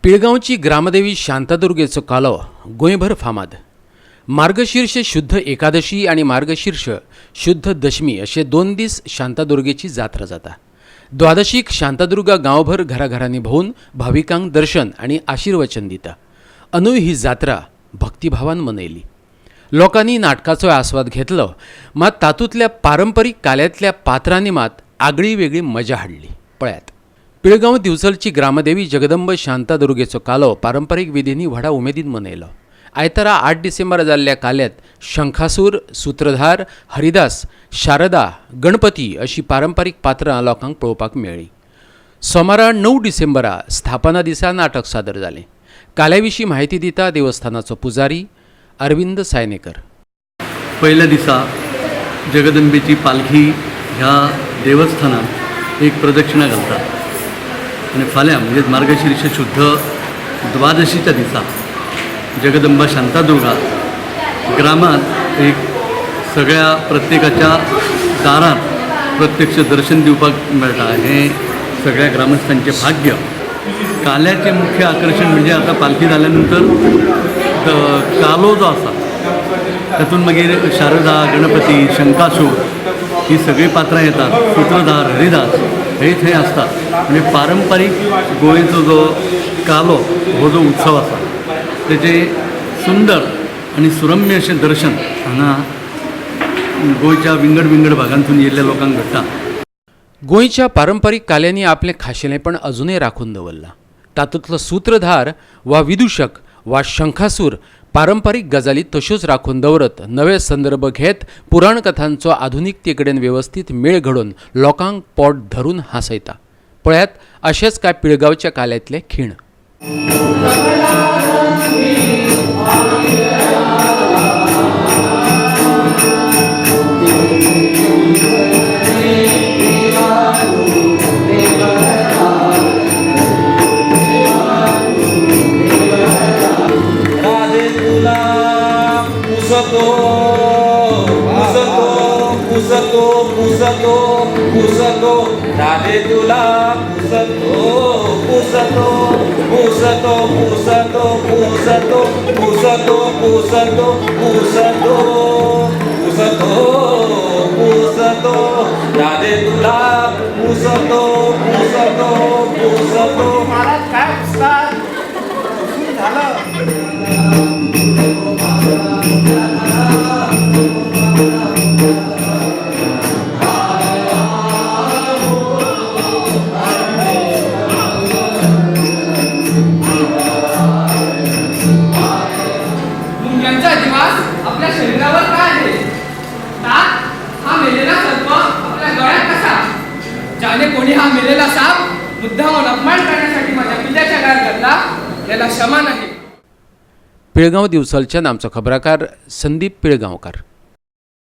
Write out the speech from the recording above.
पिळगांवची ग्रामदेवी शांतादुर्गेचो कालो गोंयभर फामाद. मार्गशीर्ष शुद्ध एकादशी आनी मार्गशीर्ष शुद्ध दशमी अशे 2 दीस शांतादुर्गेची जात्रा जाता. द्वादशीक शांतादुर्गा गांवभर घराघरांनी भोंवून भाविकांक दर्शन आनी आशिर्वचन दिता. अंदूय ही जात्रा भक्तिभावान मनयली. लोकांनी नाटकाचो आस्वाद घेतलो, मात तातूंतल्या पारंपरीक काल्यांतल्या पात्रांनी मात आगळी वेगळी मजा हाडली. पळयात, पिळगांव दिवचलची ग्रामदेवी जगदंब शांतादुर्गेचो कालो पारंपरीक विधींनी व्हडा उमेदीन मनयलो. आयतारा 8 डिसेंबर जाल्ल्या काल्यांत शंखासूर, सूत्रधार, हरिदास, शारदा, गणपती अशी पारंपरीक पात्रां लोकांक पळोवपाक मेळ्ळीं. सोमारा 9 डिसेंबरा स्थापना दिसा नाटक सादर जालें. काल्या विशीं म्हायती दिता देवस्थानाचो पुजारी अरविंद सायनेकर. पयल्या दिसा जगदंबेची पालखी ह्या देवस्थानात एक प्रदक्षिणा घालता आनी फाल्यां म्हणजे मार्गशीर्ष शुद्ध द्वादशीच्या दिसा जगदंबा शांतादुर्गा ग्रामात एक सगळ्या प्रत्येकाच्या दारात प्रत्यक्ष दर्शन दिवपाक मेळटा. हें सगळ्या ग्रामस्थांचें भाग्य. काल्याचें मुख्य आकर्शण म्हणजे आतां पालखी जाल्यानंतर कालो जो आसा तातूंत मागीर शारदा, गणपती, शंकासूर ही सगळीं पात्रां येतात. सूत्रधार, हरिदास हे थंय आसतात. म्हणजे पारंपारीक गोंयचो जो कालो हो जो उत्सव आसा तेजें सुंदर आनी सुरम्य अशें दर्शन हांगा गोंयच्या विंगड विंगड भागांतून येयल्ल्या लोकांक घडटा. गोंयच्या पारंपरीक काल्यांनी आपलें खाशेलेंपण अजुनय राखून दवरलां. तातूंतलो सूत्रधार वा विदुशक वा शंखासूर पारंपरीक गजाली तश्योच राखून दवरत नवे संदर्भ घेत पुराण कथांचो आधुनिकते कडेन वेवस्थीत मेळ घडोवन लोकांक पोट धरून हांसयता. पळयात अशेच कांय पिळगांवच्या काल्यांतले खीण. राधे तुला पुसतो पुसतो पुसतो पुसतो पुसतो राधे तुला पुसतो पुसतो पुसतो पुसतो पुसतो पुसतो पुसतो पुसतो पुसतो पुसतो राधे तुला पुसतो पुसतो पुसतो. महाराज काय पुसतात? पुसून झालं. मुंग्यांचा अधिवास आपल्या शरीरावर काय आहे? तात हा मेलेला सर्प आपल्या गळ्यात कसा? ज्याने कोणी हा मेलेला साप मुद्दामून अपमान करण्यासाठी माझ्या पित्याच्या गळ्यात घातला त्याला क्षमा नाही. पिळगांव दिवचलच्यान आमचो खबराकार संदीप पिळगांवकार.